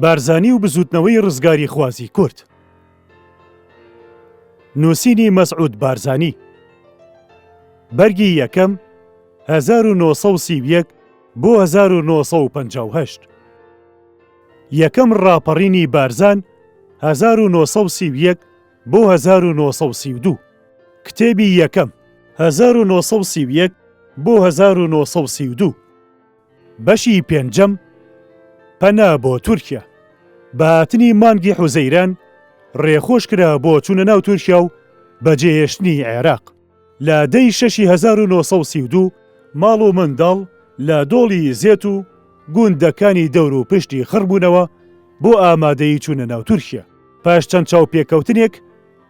بارزانی و بزووتنەوەی ڕزگاریخوازی کورد. نووسینی مەسعود بارزانی. بەرگی یەکەم، 1931 بۆ 1958. یەکەم ڕاپەڕینی بارزان 1931 بۆ 1932. کتێبی یەکەم، 1931 بۆ 1932. بەشی پێنجەم، پەنا بۆ تورکیا. بە هاتنی مانگی حوزەیران ڕێخۆش کرا بۆ چوونە ناو تورکیا و بەجێهێشتنی عێراق. لە دە ی شەشی 1932 ماڵ و منداڵ لە دۆڵی زێت و گوندەکانی دەور و پشتی خڕ بوونەوە بۆ ئامادەیی چوونە ناو تورکیا. پاش چەند چاوپێکەوتنێک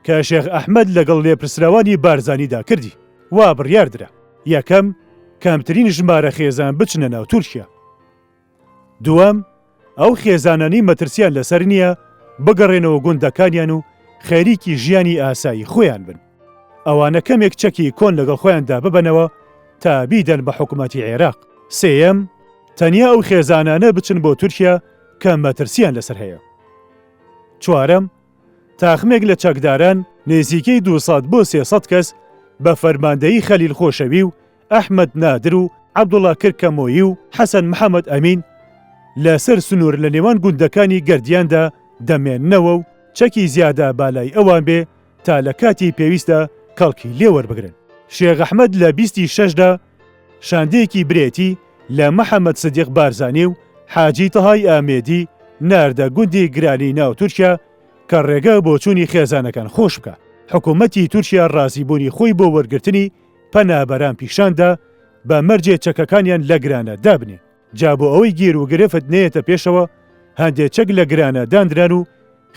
کە شێخ ئەحمەد لەگەڵ لێپرسراوانی بارزانیدا کردی، وا بڕیار درا. یەکەم، کەمترین ژمارە خێزان بچنە ناو تورکیا. دووەم، ئەو خێزانانەی مەترسیان لەسەر نییە بگەڕێنەوە گوندەکانیان و خەریکی ژیانی ئاسایی خۆیان بن. ئەوانە کەمێک چەکی کۆن لەگەڵ خۆیاندا ببەنەوە تا بیدەن بە حکومەتی عێراق. سێیەم، تەنیا ئەو خێزانانە بچن بۆ تورکیا کە مەترسیان لەسەر هەیە. چوارەم، تاخمێک لە چەکداران نزیکەی 200 بۆ 300 کەس بە فەرماندەیی خەلیل خۆشەوی و ئەحمەد نادر و عەبدوڵا کرکەمۆیی و حەسەن محەمەد ئەمین لەسەر سنوور لە نێوان گوندەکانی گەردیاندا دەمێننەوە و چەکی زیادە با لای ئەوان بێ تا لە کاتی پێویستدا کەڵکی لێ وەربگرن. شێخ ئەحمەد لە بیستی شەشدا شاندەیەکی برێتی لە محەمەد سدیق بارزانی و حاجی تەهای ئامێدی ناردە گوندی گرانی ناو تورکیا کە ڕێگە بۆ چوونی خێزانەکان خۆش بکا. حکوومەتی تورکیا ڕازیبوونی خۆی بۆ وەرگرتنی پەنابەران پیشان دا بە مەرجێ چەکەکانیان لە گرانە دابنێن. جا بۆ ئەوەی گیر و گرفت نەیەتە پێشەوە هەندێ چەک لە گرانە داندران و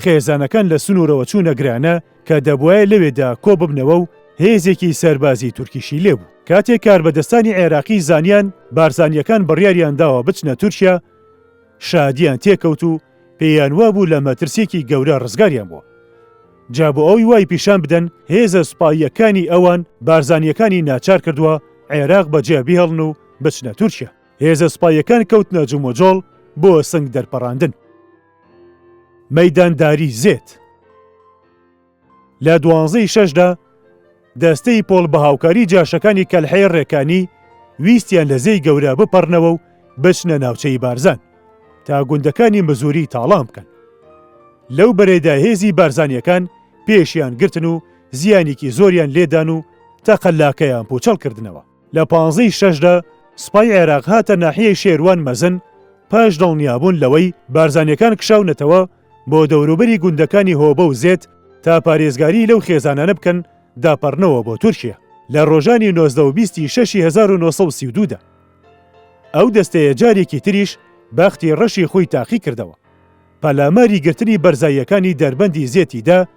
خێزانەکان لە سنوورەوە چوونە گرانە کە دەبوایە لەوێدا کۆببنەوە و هێزێکی سەربازی تورکیشی لێبوو. کاتێک کاربەدەستانی عێراقی زانیان بارزانییەکان بڕیاریان داوە بچنە تورکیا، شادیان تێکەوت و پێیان وابوو لە مەترسییەکی گەورە ڕزگاریان بووە. جا بۆ ئەوی وای پیشان بدەن هێزە سوپاییەکانی ئەوان بارزانییەکانی ناچار کردووە عێراق بەجێ بهێڵن و بچنە تورکیا، هێزە سوپاییەکان کەوتنە جموجۆڵ بۆ سنگ دەرپەڕاندن. مەیدانداری زێت. لە دوانزەی شەشدا دەستەی پۆڵ بە هاوکاری جاشەکانی کەلحەی ڕێکانی ویستیان لە زێی گەورە بپەڕنەوە و بچنە ناوچەی بارزان تا گوندەکانی مزوری تاڵان بکەن. لەو بەرەیدا هێزی بارزانیەکان پێشیان گرتن و زیانێکی زۆریان لێدان و تەقەلاکەیان پوچەڵ کردنەوە. لە پانزەی شەشدا سوپای عێراق هاتە ناحیەی شێروان مەزن پاش دڵنیابوون لەوەی بارزانیەکان کشاونەتەوە بۆ دەوروبەری گوندەکانی هۆبە و زێت تا پارێزگاری لەو خێزانانە بکەن داپەڕنەوە بۆ تورکیا لە ڕۆژانی 19 و 20 ی شەشی 1932 دا. ئەو دەستەیە جارێکی تریش بەختی ڕەشی خۆی تاقی کردەوە. پەلاماری گرتنی بەرزاییەکانی دەربەندی زێتی دا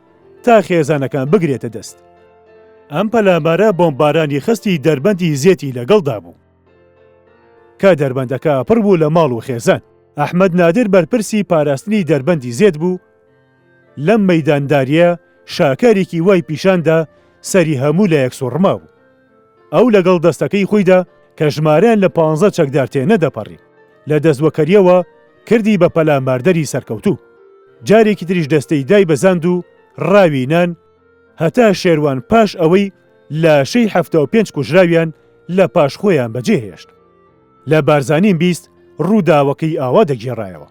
تا خێزانەکان بگرێتە دەست. ئەم پەلامارە بۆمبارانی خستی دەربەندی زێتی لەگەڵدا بوو. کە دەربەندەکە پڕ بوو لە ماڵ و خێزان. ئەحمەد نادر بەرپرسی پاراستنی دەربەندی زێت بوو، لەم مەیداندارییە شاکارێکی وای پیشان دا سەری هەموو لایەک سوڕمابوو. ئەو لەگەڵ دەستەکەی خۆیدا کە ژمارەیان لە پانزە چەکدار تێنەدەپەڕی، لە دەستوەکەرییەوە کردی بە پەلاماردەری سەرکەوتوو. جارێکی تریش دەستەی دایبەزاند و ڕاوی نان هەتا شێروان پاش ئەوەی لاشەی 75 کوژراویان لە پاش خۆیان بەجێ هێشت. لە بارزانیم 20 ڕووداوەکەی ئاوا دەگێڕایەوە.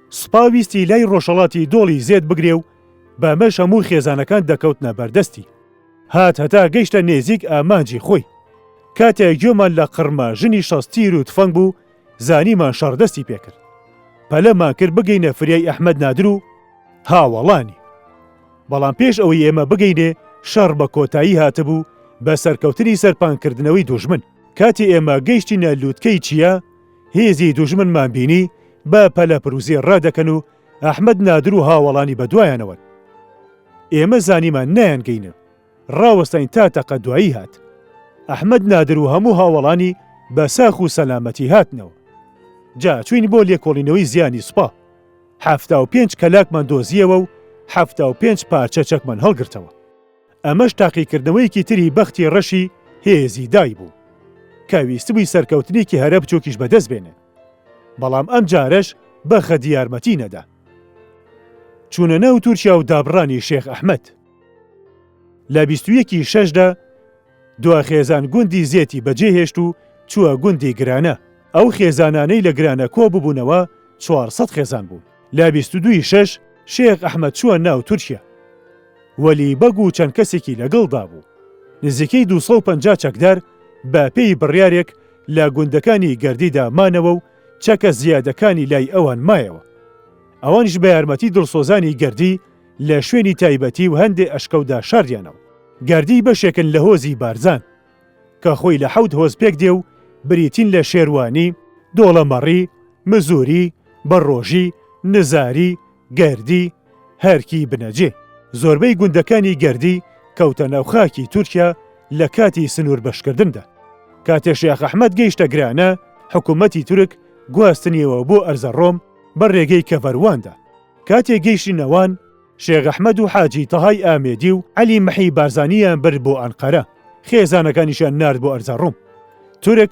سوپا ویستی لای ڕۆژهەڵاتی دۆڵی زێت بگرێ و بەمەش هەموو خێزانەکان دەکەوتنە بەردەستی. هات هەتا گەیشتە نێزیک ئامانجی خۆی. کاتێ گوێمان لە قڕمە ژنی 60 تیر و تفەنگ بوو، زانیمان شەڕ دەستی پێکرد. پەلەمان کرد بگەینە فریای ئەحمەد نادر و هاوەڵانی. بەڵام پێش ئەوەی ئێمە بگەینێ شەڕ بە کۆتایی هاتبوو بە سەرکەوتنی سەرپانکردنەوەی دوژمن. کاتێ ئێمە گەیشتینە لووتکەی چیا، هێزی دوژمنمان بینی بە پەلەپروزێ ڕادەکەن و ئەحمەد نادر و هاوەڵانی بەدوایانەوەن. ئێمە زانیمان نایانگەینە. ڕاوەستاین تا تەقە دوایی هات. ئەحمەد نادر و هەموو هاوەڵانی بە ساخ و سەلامەتی هاتنەوە. جا چووین بۆ لێکۆڵینەوەی زیانی سوپا. 75 کەلاکمان دۆزییەوە و 75 پارچە چەکمان هەڵگرتەوە. ئەمەش تاقیکردنەوەیەکی تری بەختی ڕەشی هێزی دای بوو کە ویستبووی سەرکەوتنێکی هەرە بچووکیش بەدەست بێنێ. بەڵام ئەم جارەش بەخت یارمەتی نەدا. چوونە ناو تورکیا و دابڕانی شێخ ئەحمەد. لە 21 ی شەشدا دوا خێزان گوندی زێتی بەجێهێشت و چووە گوندی گرانە. ئەو خێزانانەی لە گرانە کۆ ببوونەوە 400 خێزان بوون. لە 22 ی شەش شێخ ئەحمەد چووە ناو تورکیا. وەلی بەگ و چەند کەسێکی لەگەڵدا بوو. نزیکەی 250 چەکدار بە پێی بڕیارێک لە گوندەکانی گەردیدا مانەوە و چەکە زیادەکانی لای ئەوان مایەوە. ئەوانیش بە یارمەتی دڵسۆزانی گەردی لە شوێنی تایبەتی و هەندێ ئەشکەوتدا شاردیانەوە. گەردی بەشێکن لە هۆزی بارزان، کە خۆی لە حەوت هۆز پێک دێ و بریتین لە شێروانی، دۆڵەمەڕی، مزوری، بەڕۆژی، نزاری، گەردی، هەرکی بنەجێ. زۆربەی گوندەکانی گەردی کەوتە ناو خاکی تورکیا لە کاتی سنوور بەشکردندا. کاتێ شێخ ئەحمەد گەیشتە گرانە، حکوومەتی تورک گواستنیەوە بۆ ئەرزەڕۆم بە ڕێگەی کەڤەرواندا. کاتێ گەیشتینە وان، شێخ ئەحمەد و حاجی تەهای ئامێدی و عەلی مەحی بارزانییان برد بۆ ئەنقەرە، خێزانەکانیشیان نارد بۆ ئەرزەڕۆم. تورک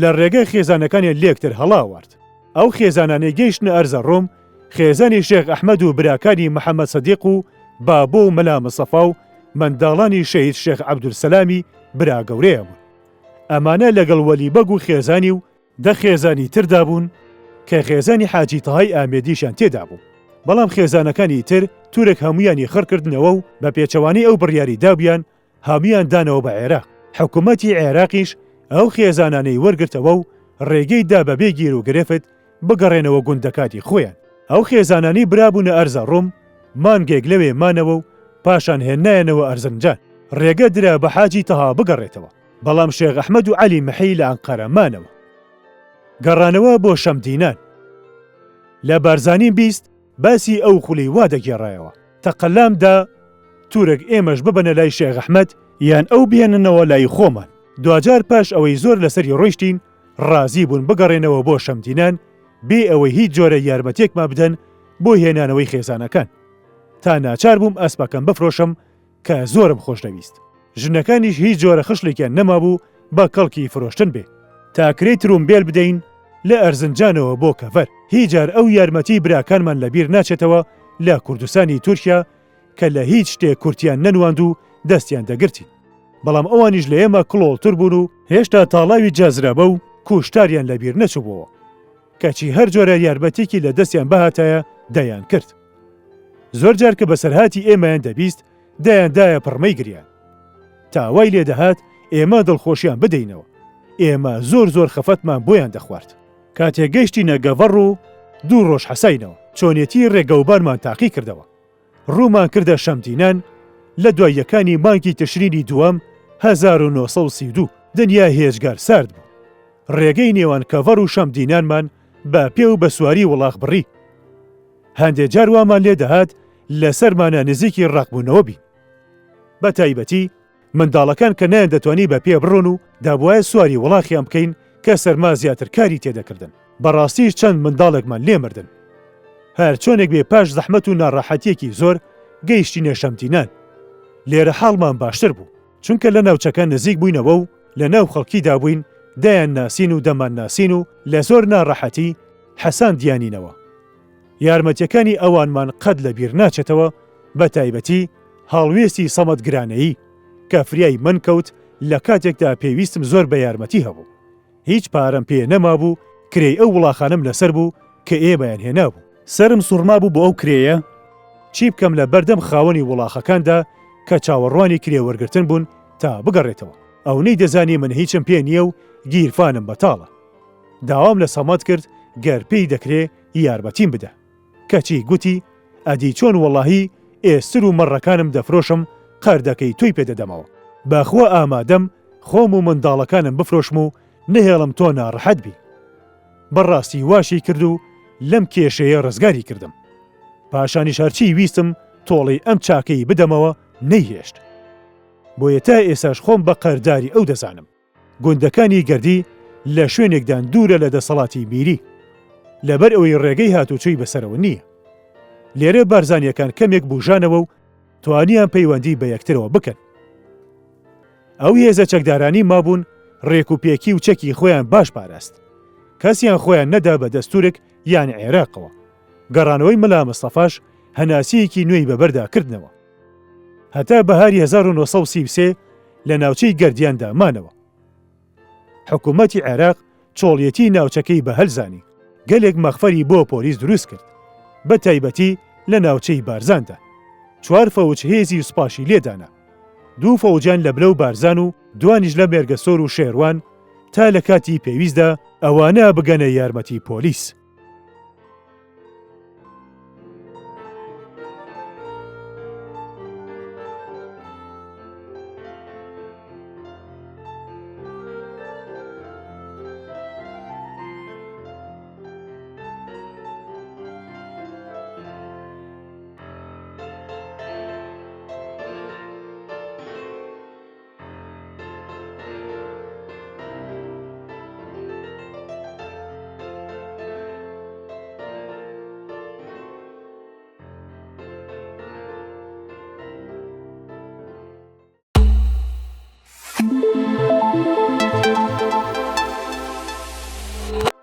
لە ڕێگە خێزانەکانیان لێکتر هەڵاوارد. ئەو خێزانانەی گەیشتنە ئەرزەڕۆم، خێزانی شێخ ئەحمەد و براکانی محەمەد سدیق و بابۆ و مەلا مستەفا و منداڵانی شەهید شێخ عەبدولسەلامی برا گەورەیان بوون. ئەمانە لەگەڵ وەلی بەگ و خێزانی و دە خێزانی تردا بوون کە خێزانی حاجی تەهای ئامێدیشیان تێدا بوو. بەڵام خێزانەکانی تر تورک هەموویانی خڕ کردنەوە و بە پێچەوانەی ئەو بڕیاری دابوویان هەموویان دانەوە بە عێراق. حکومەتی عێراقیش ئەو خێزانانەی وەرگرتەوە و ڕێگەی دا بە بێ گیروگرفت بگەڕێنەوە گوندەکانی خۆیان. ئەو خێزانانەی برابوونە ئەرزەڕۆم مانگێک لەوێ مانەوە و پاشان هێنایانەوە ئەرزنجان. ڕێگە درا بە حاجی تەها بگەڕێتەوە. بەڵام شێخ ئەحمەد و عەلی محی لە ئەنقەرە مانەوە. گەڕانەوە بۆ شەمدینان. لە بارزانیم 20 باسی ئەو خولی وا دەگێڕایەوە. تەقەلام دا تورک ئێمەش ببەنە لای شێخ ئەحمەد یان ئەو بهێننەوە لای خۆمان. دواجار پاش ئەوەی زۆر لەسەری ڕۆیشتین ڕازی بوون بگەڕێنەوە بۆ شەمدینان بێ ئەوەی هیچ جۆرە یارمەتیەکمان بدەن بۆ هێنانەوەی خێزانەکان. تا ناچار بووم ئەسپەکەم بفرۆشم کە زۆرم خۆشدەویست. ژنەکانیش هیچ جۆرە خشڵێکیان نەمابوو بە کەڵکی فرۆشتن بێ. تا کرێی ترومبێل بدەین لە ئەرزنجانەوە بۆ کەڤەر. هیجار ئەو یارمەتیی براکانمان لە بیر ناچێتەوە لە کوردستانی تورکیا کە لە هیچ شتێک کورتیان نەنواند و دەستیان دەگرتین. بەڵام ئەوانیش لە ئێمە کڵۆڵتر بوون و هێشتا تاڵاوی جازرەبە و کوشتاریان لە بیر نەچووبۆوە. کەچی هەر جۆرە یارمەتیەکی لە دەستیان بهاتایە دەیانکرد. زۆر جار کە بەسەرهاتی ئێمەیان دەبیست دەیاندایە پڕمەی گریان. تا وای لێ دەهات ئێمە دڵخۆشیان بدەینەوە. ئێمە زۆر زۆر خەفەتمان بۆیان دەخوارد. کاتێ گەیشتینە گەڤەڕ و دوو ڕۆژ حەساینەوە، چۆنێتی ڕێگەوبانمان تاقی کردەوە. ڕوومان کردە شەمدینان لە دواییەکانی مانگی تشرینی دووەم 1932. دنیا هێجگار سارد بوو. ڕێگەی نێوان کەڤەڕ و شەمدینانمان بە پێ و بە سواری وڵاخ بڕی. هەندێ جار وامان لێ دەهات لەسەرمانە نزیکی ڕەقبوونەوە بین. بە تایبەتی منداڵەکان کە نەیاندەتوانی بە پێ بڕۆن و دەبوایە سواری وڵاخیان بکەین کە سەرما زیاتر کاری تێدەکردن. بەڕاستیش چەند منداڵێکمان لێ مردن. هەر چۆنێک بێ پاش زەحمەت و ناڕەحەتییەکی زۆر گەیشتینە شەمدینان. لێرە حاڵمان باشتر بوو. چونکە لە ناوچەکە نزیک بووینەوە و لە ناو خەڵکیدا بووین، دەیانناسین و دەمانناسین و لە زۆر ناڕەحەتی حەساندیانینەوە. یارمەتیەکانی ئەوانمان قەت لە بیر ناچێتەوە، بە تایبەتی هەڵوێستی سەمەد گرانەیی، کە فریای من کەوت لە کاتێکدا پێویستم زۆر بە یارمەتی هەبوو. هیچ پارەم پێ نەمابوو، کرێی ئەو وڵاخانەم لەسەر بوو کە ئێمەیان هێنابوو. سەرم سوڕمابوو بۆ ئەو کرێیە، چی بکەم لە بەردەم خاوەنی وڵاخەکاندا کە چاوەڕوانی کرێ وەرگرتن بوون تا بگەڕێتەوە. ئەو نەیدەزانی من هیچم پێ نییە و گیرفانم بەتاڵە. داوام لە سەمەد کرد گەر پێی دەکرێ یارمەتیم بدا. کەچی گوتی، ئەدی چۆن وەڵاهی ئێستر و مەڕەکانم دەفرۆشم قەردەکەی تۆی پێ دەدەمەوە. بەخوا ئامادەم خۆم و منداڵەکانم بفرۆشم و نەهێڵم تۆ ناڕەحەت بی. بەڕاستی واشی کرد و لەم کێشەیە ڕزگاری کردم. پاشانیش هەرچی ویستم تۆڵەی ئەم چاکەی بدەمەوە نەیهێشت. بۆیە تا ئێساش خۆم بە قەرداری ئەو دەزانم. گوندەکانی گەردی لە شوێنێکدان دوورە لە دەسەڵاتی میری، لەبەر ئەوەی ڕێگەی هاتوچۆی بەسەرەوە نییە. لێرە بارزانییەکان کەمێک بوژانەوە و توانیان پەیوەندی بە یەکترەوە بکەن. ئەو هێزە چەکدارانی مابوون ڕێک و پێکی و چەکی خۆیان باش پاراست. کەسیان خۆیان نەدا بە دەست تورک یان عێراقەوە. گەڕانەوەی مەلا مستەفاش هەناسەیەکی نوێی بەبەردا کردنەوە. هەتا بەهاری 1933 لە ناوچەی گەردیاندا مانەوە. حکوومەتی عێراق چۆڵیەتی ناوچەکەی بە هەل زانی، گەلێک مەخفەری بۆ پۆلیس دروست کرد، بە تایبەتی لە ناوچەی بارزاندا. چوار فەوج هێزی سوپاشی لێ دانا. دوو فەوجیان لە بلە و بارزان و دوانیش لە مێرگەسۆر و شێروان تا لە کاتی پێویستدا ئەوانە بگەنە یارمەتی پۆلیس.